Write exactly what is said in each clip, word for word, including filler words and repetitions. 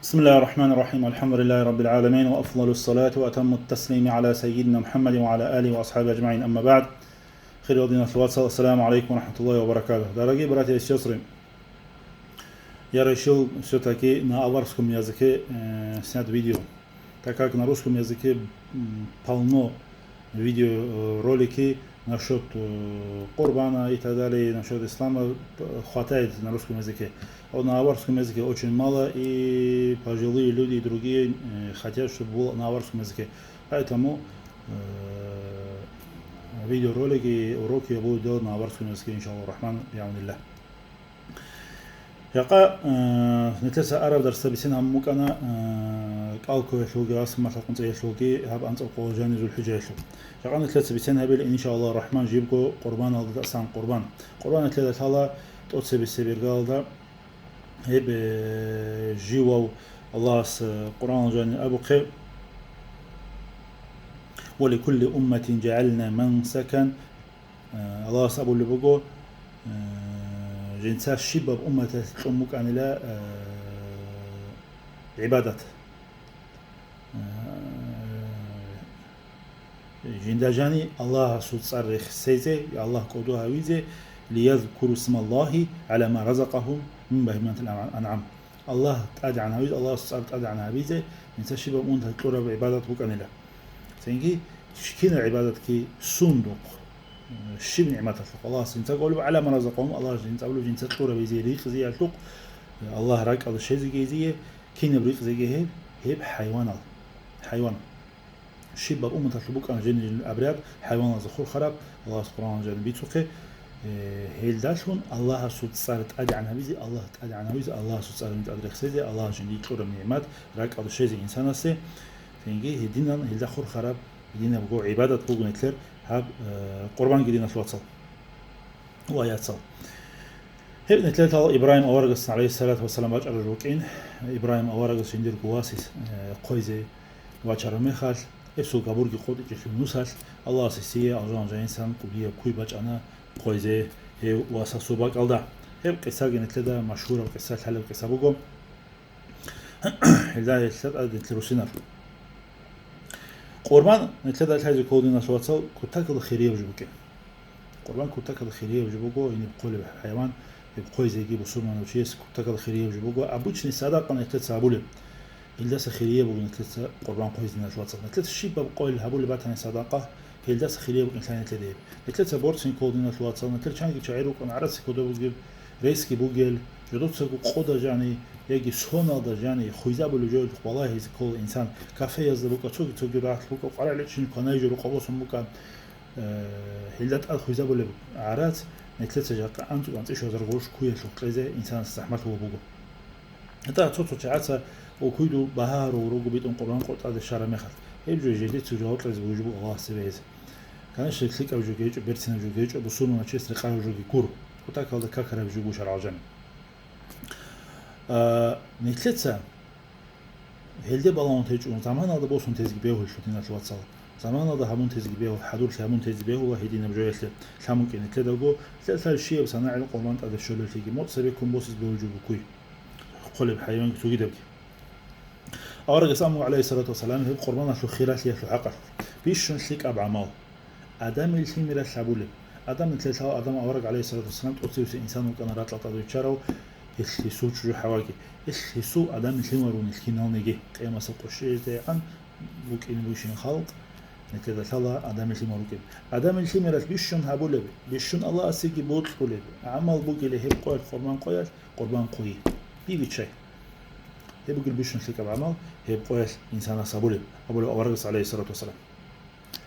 بسم الله الرحمن الرحيم. الحمد لله رب العالمين، وأفضل الصلاة وأتم التسليم على سيدنا محمد وعلى آله وأصحابه أجمعين. أما بعد. Хириял диналъул вацал, ассаламу гӀалайкум ва рахматуллахи ва баракатух. Дорогие братья и сестры, я решил всё-таки на аварском языке, э, снять видео, так как на русском языке, м, полно видеоролики насчёт, э, Курбана и так далее, насчёт ислама, э, хватает на русском языке. А вот на аварском языке очень мало, и пожилые люди, и другие, э, хотят, чтобы было на аварском языке. Поэтому, э, видеоролики, уроки я буду делать на аварском языке, иншаллах рахман, биауниллах. Жакъа, э, нилъеца араб дарсда бицен гьабун букӀана, э, кӀал ккоялъулги, расмалъа къунцӀиялъулги, гьаб анцӀаб къоялъ жани ЗулхӀижаялъул. Жакъа нилъеца бицен гьабила, иншаллах рахман, жибго Къурбаналда, тӀасан Къурбан. Къурбан нилъеда лъала тӀоцебесеб иргалда, гьеб, э, живав Аллагьас, э, Къуръанал жани абухъе: «Ва ликулли умматин жагӀална мансакан». Э, Аллагьас абулеб буго, э, жинца щибаб умматалъ кьун букӀанила, э, гӀибадат. Э, жинда жани Аллагьасул цӀар рехсезе, Аллагь кӀодо гьавизе, «лиязкуру смаллагьи гӀала ма разакъагьум мин багьиматил анъам». Аллагь тӀадегӀан гьавизе, Аллагьасул цӀар тӀадегӀан гьабизе, жинца щибаб умматалъ кьураб гӀибадат букӀанила. Цинги, кинаб гӀибадатги сундухъ, щиб нигӀматалъухъ Аллагьас жинца кӀолеб, «гӀала ма разакъагьум», Аллагь жинца абулеб жинца кьураб гьезие ризкъиялъухъ, Аллагь ракӀалде щвезеги гьезие, кинаб ризкъиги гьеб, гьеб хӀайванал, хӀайван. Щибаб умматалъул букӀана жиндир обряд, хӀайваналъе хурхараб, Аллагьас Къуръаналда жаниб бицухъе, э, гьелдалъун Аллагьасул цӀар тӀадегӀан гьабизе, Аллагь тӀадегӀан гьавизе, Аллагьасул цӀар жинда рехсезе, Аллагьас жиндие кьураб нигӀмат ракӀалде щвезе инсанасе. Цинги гьединан гьелда хурхараб, гьединабго гӀибадат буго нилъер гьаб, э, къурбанги, диналъул вацал ва яцал. Гьеб нилъер лъала Ибрагьим аварагас, гӀалайгьиссалату вассалам, бачӀараб жо букӀин. Ибрагьим аварагас жиндирго васас, э, хъвезе вачараб мехалъ, гьесул габурги къотӀичӀелъул нусалъ, Аллагьас гьесие алжан-алжан инсан кӀудияб куй бачӀана хъвезе гьев васасул бакӀалда. Гьеб къисаги нилъеда машгьураб къиса, лъалеб къиса буго. Гьелда гьелъа тӀад нилъер русинаб. Къурбан нилъеда лъазе ккола, диналъул вацал, кутакалда хирияб жо букӀин. Къурбан кутакалда хирияб жо буго, гьениб хъолеб хӀайван, гьеб хъвезеги бусурманав чияс кутакалда хирияб жо буго. Обычный садакъа нилъеца гьабулеб, гьелдаса хирияб буго нилъеца къурбан хъвезе, диналъул вацал. Нилъеца щибаб къоялъ гьабулеб батани садакъа, гьелдаса хирияб букӀин лъай нилъеда гьеб. Нилъеца борцин ккола, диналъул вацал, нилъер чанги чагӀи рукӀун, гӀарац кодоб бугеб, ресги бугел, жодоцаго къода жани, яги соналда жани, хвезабулеб жоялъухъ балагьизе ккола инсан, кафеязда букӀа, цоги-цоги рагьлъ букӀа, къваригӀел гӀичӀин кванай жо рукъобосон букӀа, э, гьелда тӀад хвезабулеб гӀарац, нилъеца жакъа анцӀго-анцӀишазар гъурущ куялъухъ кьезе инсанас захӀмалъулеб буго. ГьатӀа цо-цо чагӀаца куйду багьа гьарулел руго битӀун къурбан къотӀаде щвараб мехалъ, гьеб жо жидеца жаваб кьезе бугеб жо буго Аллагьасе бегьизе. Конечно, лъикӀаб жо гьечӀо, берцинаб жо гьечӀо, бусурманав чияс рекъараб жоги гуро, кутакалда какараб жо буго шаргӀалда жани. А, нилъеца гьелде балагьун течӀун, заманалда босун тезги бегьулелъул, диналъул вацал. Заманалда гьабун тезги бегьула, хӀадурлъи гьабун тезги бегьула гьединаб жоялъе. Лъан букӀин нилъедаго, лъе-, лъай щибаб санагӀил къурбан тӀаде щолеллъиги, моцӀ цебеккун босизе бегьулеб жо буго куй, хъолеб хӀайванги цогидабги. Аварагас абун, гӀалайгьиссалату вассалам, гьеб къурбаналъул хиралъиялъул хӀакъалъулъ: бищун лъикӀаб гӀамал Адамил лъимералъ гьабулеб. Адам, нилъеда лъала Адам авараг, гӀалайгьиссалату вассалам, тӀоцебесеб инсан вукӀана ракьалда тӀад виччарав, гьелъ гьесул чӀужу ХӀаваги. Гьелъ гьесул Адамил лъимер вугин киналниги, къиямасеб къо щвезегӀан букӀине бугебщинаб халкъ, нилъеда лъала Адамил лъимер вукӀин. Адамил лъимералъ бищун гьабулеб, бищун Аллагьасеги бокьулеб гӀамал бугила гьеб къоялъ, къурбан къоялъ, къурбан хъвей. Бибиччай. Гьеб бугила бищун лъикӀаб гӀамал гьеб къоялъ инсанас гьабулеб, абулеб аварагас, гӀалайгьиссалату вассалам.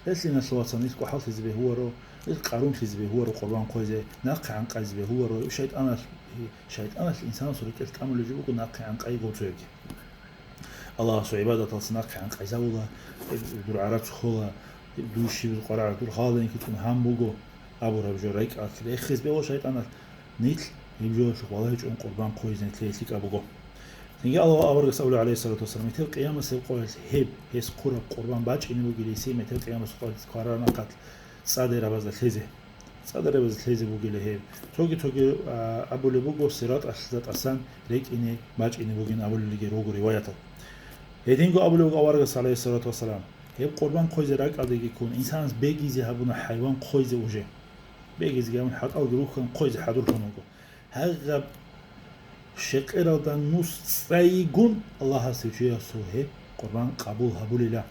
Гьелъ, диналъул вацал, нилъ кӀухӀаллъизе бегьуларо, нилъ къарумлъизе бегьуларо къурбан хъвезе, нахъе гӀанкъайзе бегьуларо. ШайтӀаналъ, шайтӀаналъ инсанасул рекӀелъ тӀамулеб жо буго нахъе гӀанкъай гъорцоябги. Аллагьасул гӀибадаталдаса нахъе гӀанкъайзавула, дур гӀарац хола, дур щиб къваригӀар дур халаинкицун гьан буго абураб жо рекӀелъ рехизе бегьула шайтӀаналъ. Нилъ гьеб жоялъухъ балагьичӀун къурбан хъвезе нилъее лъикӀаб буго. Цинги Аллагьасул аварагас абула, гӀалайгьиссалату вассалам, метер къиямасеб къоялъ гьеб, гьес хъураб къурбан бачӀине бугила гьесие метер къиямасеб къоялъ кварараб нахъалъ цӀадирабазда лъезе. цӀадарабазе лъезе бугила гьеб. Цоги-цоги, а, абулеб буго, сираталъ тӀасан рекӀине бачӀине бугин абулелги руго риваятал. Гьединго абулеб буго аварагас, гӀалайгьиссалату вассалам, гьеб къурбан хъвезе ракӀалдеги ккун, инсанас бегизе гьабуна хӀайван хъвезе уже. Бегизеги гьабун, хӀатӀалги рухьун, хъвезе хӀадурлъун вуго. Гьагъаб щекъералда нус цӀайигун Аллагьас гьев чиясул гьеб къурбан къабул гьабулила.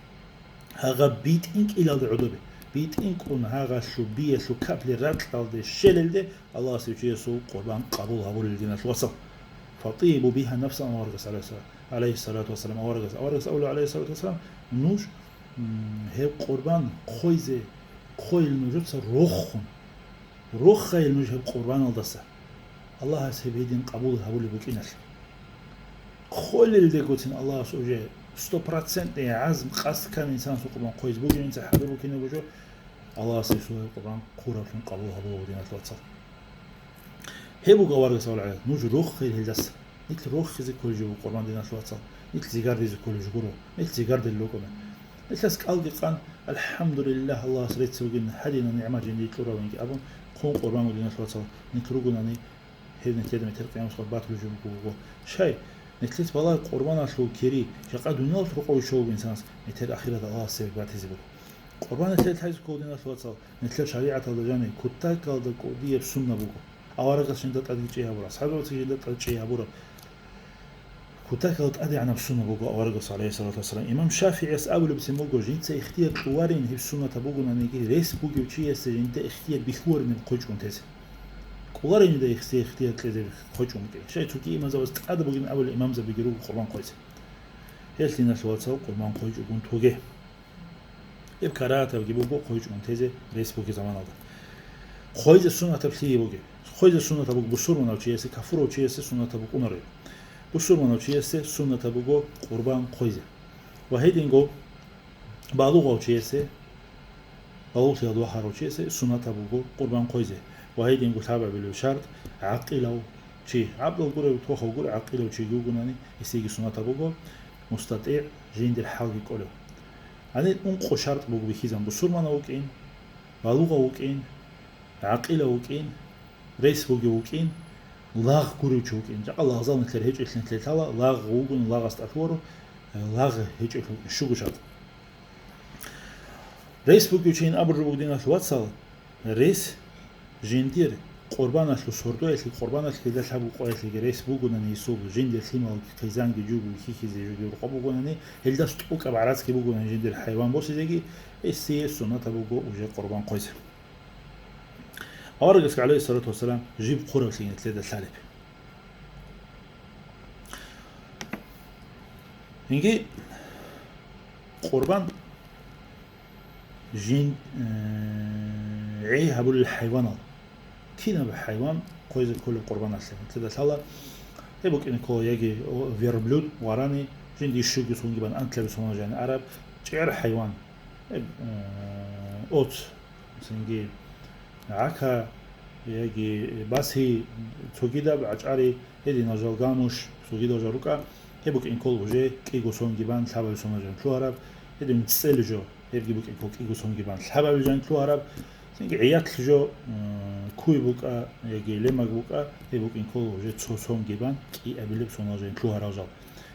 Гьагъаб битӀин кӀилалда гӀодобе, битӀин кӀун гьагъалъул биялъул капли ракьалде щелелде Аллагьас гьев чиясул къурбан къабул гьабулел, диналъул вацал. «Фатиибу бигьа нафса», аварагас, гӀалайгьиссалату вассалам, аварагас, аварагас абула, гӀалайгьиссалату вассалам, нуж, м, гьеб къурбан хъвезе, хъвейил нужеца рохун. Рохайил нуж гьеб къурбаналдаса, Аллагьас гьеб гьедин къабул гьабулеб букӀиналъ. Хъвелелдегоцин Аллагьас уже стопроцентный гӀазм, къасд ккани инсанасул къурбан хъвезе бугеб, инса хӀадур букӀине буго, Аллагьас гьесул гьеб къурбан хъураблъун къабул гьабула, диналъул вацал. Гьеб буго аварагас абулеб, нуж рохайил гьелдаса. Нилъ рохизе кколеб жо буго къурбан, диналъул вацал. Нилъ зигардизе кколеб жо гуро. Нилъ зигардел рукӀуна. Нилъас кӀалги къан, «АлхӀамдулиллагь, Аллагьас рецц бугин, гьадинаб нигӀмат жиндие кьурабинги», абун, хъун къурбан буго, диналъул вацал. Нилъ ругонани, гьеб нилъеда метер къиямасеб къоялъ батулеб жо буго. Щай? Нилъеца балагье къурбаналъул кири, жакъа дуниялалъ рокъове щолеб инсанас метер ахират Аллагьас цебе батизе буго. Къурбан нилъеда лъазе ккола, диналъул вацал, нилъер шаригӀаталда жаниб кутакалда кӀудияб сунна буго. Аварагас жинда тӀадги чӀей гьабураб, асхӀабзабацаги жинда тӀад чӀей гьабураб. Кутакалда тӀадегӀанаб сунна буго аварагас, гӀалайгьиссалату вассалам. Имам ШафигӀияс абулебцин буго, жинца ихтияр кьуларин гьеб суннатаб бугонаниги, рес бугев чиясе жинда ихтияр бихьуларин гьеб хъвечӀун тезе. Кьуларин жинда ихтияр кьезе хъвечӀун букӀин. Щай цоги имамзабаз тӀад бугин абулел имамзабиги руго къурбан хъвезе. Гьелъ, диналъул вацал, къурбан хъвечӀогун тоге. Гьеб карагьатабги буго хъвечӀун тезе рес бугеб заманалда. Хъвезе суннатаб лъие бугеб? Хъвезе суннатаб буго бусурманав чиясе, кафурав чиясе суннатаб букӀунаро. Бусурманав чиясе суннатаб буго къурбан хъвезе. Ва гьединго балугъав чиясе, балугълъиялда вахарав чиясе суннатаб буго къурбан хъвезе. Ва гьединго лъабабилеб шартӀ гӀакъилав чи, гӀакълу гурев, тохав гурев гӀакъилав чиги вугонани, гьесиеги суннатаб буго, мустатӀигӀ, жиндир хӀалги кӀолев. Гьанир ункъо шартӀ буго бихьизабун: бусурманав вукӀин, балугъав вукӀин, гӀакъилав вукӀин, рес бугев вукӀин, лагъ гурев чи вукӀин. Жакъа лагъзал нилъер гьечӀелъин нилъер лъала, лагъ вугони лагъасда лъугьаро, лагъ гьечӀелъул вукӀин, щуго шартӀ. Рес бугев чийин абураб буго, диналъул вацал, рес жиндир къурбаналъул сордоялъе, къурбаналъе гьелда лъабго къоялъеги рес бугонани гьесул, жиндир лъималги, хъизанги, жуги хьихьизе, жуги рукъа бугонани, гьелдас тӀокӀаб гӀарацги бугонани жиндир хӀайван босизеги, гьесие суннатаб буго уже къурбан хъвезе. Аварагасги, гӀалайгьиссалату вассалам, жиб хъураблъи нилъеда лъалеб. Инги къурбан жин, э, гӀей гьабулел хӀайванал. Кинаб хӀайван хъвезе кколеб къурбаналъе? Нилъеда лъала, гьеб букӀине ккола яги верблюд, варани, жинди щуги сонги бан антлъаби соналъ жаниб араб чӀегӀер хӀайван, гьеб, э, оц, цинги гӀака, яги баси, цогидаб гӀачӀари, гьединал жал гамуш, цогидал жал рукӀа, гьеб букӀин ккола уже кӀиго сонги бан лъабаби соналъ жаниб лъугьараб, гьедин цӀел жо, гьебги букӀин ккола кӀиго сонги бан лъабаби жаниб лъугьараб, цинги гӀиялъ жо, м, куй букӀа, яги лемаг букӀа, гьеб букӀин ккола уже цо сонги бан кӀиабилеб соналъ жаниб лъугьарал жал.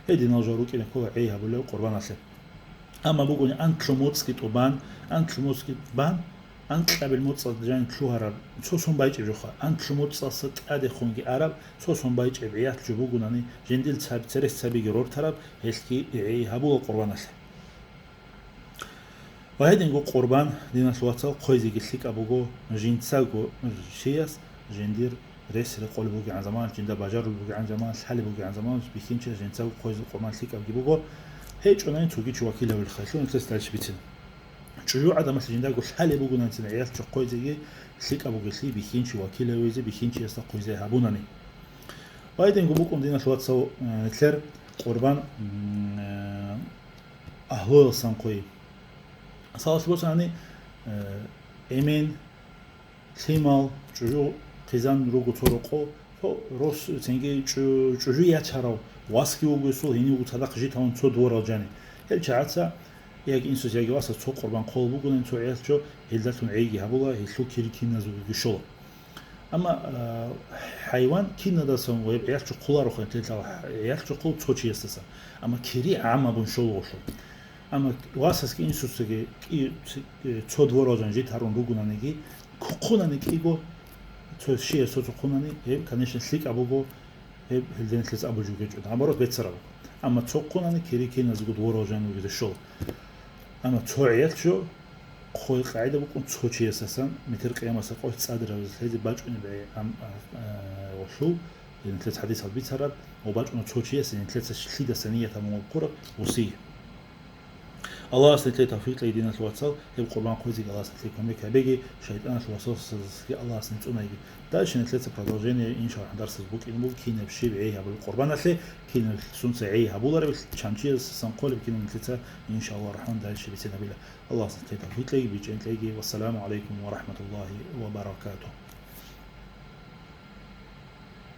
Гьединал жал рукӀине ккола гӀей гьабулеб къурбаналъе. Амма бугони антлъу моцӀги тӀубан, антлъу моцӀги бан, анкьабил моцӀалда жаниб лъугьараб, цо сон байчӀеб жоха, антлъу моцӀалъа тӀадехунги араб, цо сон байчӀеб гӀиялъ жо бугонани, жиндир цаб-, церес цабиги рортараб, гьелъги гӀей гьабула къурбаналъе. Ва гьединго къурбан, диналъул вацал, хъвезеги лъикӀаб буго, жинцаго чияс жиндир рес рекъолеб бугегӀан заман, жинда бажарулеб бугегӀан заман, лъалеб бугегӀан заман, бихьинчияс жинцаго хъвезе къурбан лъикӀабги буго, гьечӀонани цоги чи вакил гьавилха, лъугьин-лъес дальше бицин. ЧӀужугӀадамалъ жиндаго лъалеб бугонанцин гӀиялъ чӀухъойзеги лъикӀаб бугелъи, бихьинчи вакил гьавизе, бихьинчиясда хъвезе гьабунани. Ва гьединго букӀун, диналъул вацал, э, нилъер къурбан, м, э, агьлуялсан хъвей. Салалъ босани, э, эмен, лъимал, чӀужу, хъизан руго цо рокъо, цо рос цинги чӀу-, чӀужу ячарав, васги вуго гьесул, гьенивго цадахъ житавун цо дворал жани. Гьел чагӀаца Яги инсуца, яги васас цо къурбан хъолеб бугони цо гӀиялчо, гьелдалъун гӀейги гьабула, гьелъул кири киназулги щола. Амма, а, хӀайван кинадасан ва гьеб гӀиялчо хъулароха, гьелъал гӀиялчо хъул цо чиясдасан. Амма кири гӀаммабун щолаго гьелъул. Амма васасги инсуцаги кӀи-, цо дворал жанжит гьарун ругонаниги, хъунани кӀиго, цо щияс цо-цо хъунани, гьеб, конечно, лъикӀаб буго, гьеб гьелденлъица абулеб жо гьечӀо, наоборот, бецараб буго. Амма цо хъунани кири киназего дворал жан вугезе щола. Амма цо гӀиялчо хъой къагӀида букӀун цо чиясасан, метер къиямасеб къоялъ цӀадирабазе лъезе бачӀунеб гӀей-, ам-, а, а, гъолъул, гьелденлъица хӀадисал бицараб, ва бачӀуна цо чияс гьелденлъица лъидаса ният гьабун вукӀураб гъосие. Аллагьас нилъее тавфикъ кьеги, диналъул вацал, гьеб къурбан хъвезеги Аллагьас нилъее кумек гьабеги, шайтӀаналъул васвасазги Аллагьас нилъ цӀунайги. Дальше нилъеца продолжение, иншаллагь, дарсаз букӀине буго, кинаб щиб гӀей гьабулеб къурбаналъе, кинаб сунца гӀей гьабулареб, чанчиясасан хъолеб кинаб нилъеца, иншаллагь рахман, дальше бицинабила. Аллагьас нилъее тавфикъ кьеги, бичӀчӀи кьеги. Вассаламу гӀалайкум ва рахматуллагьи ва баракатугь.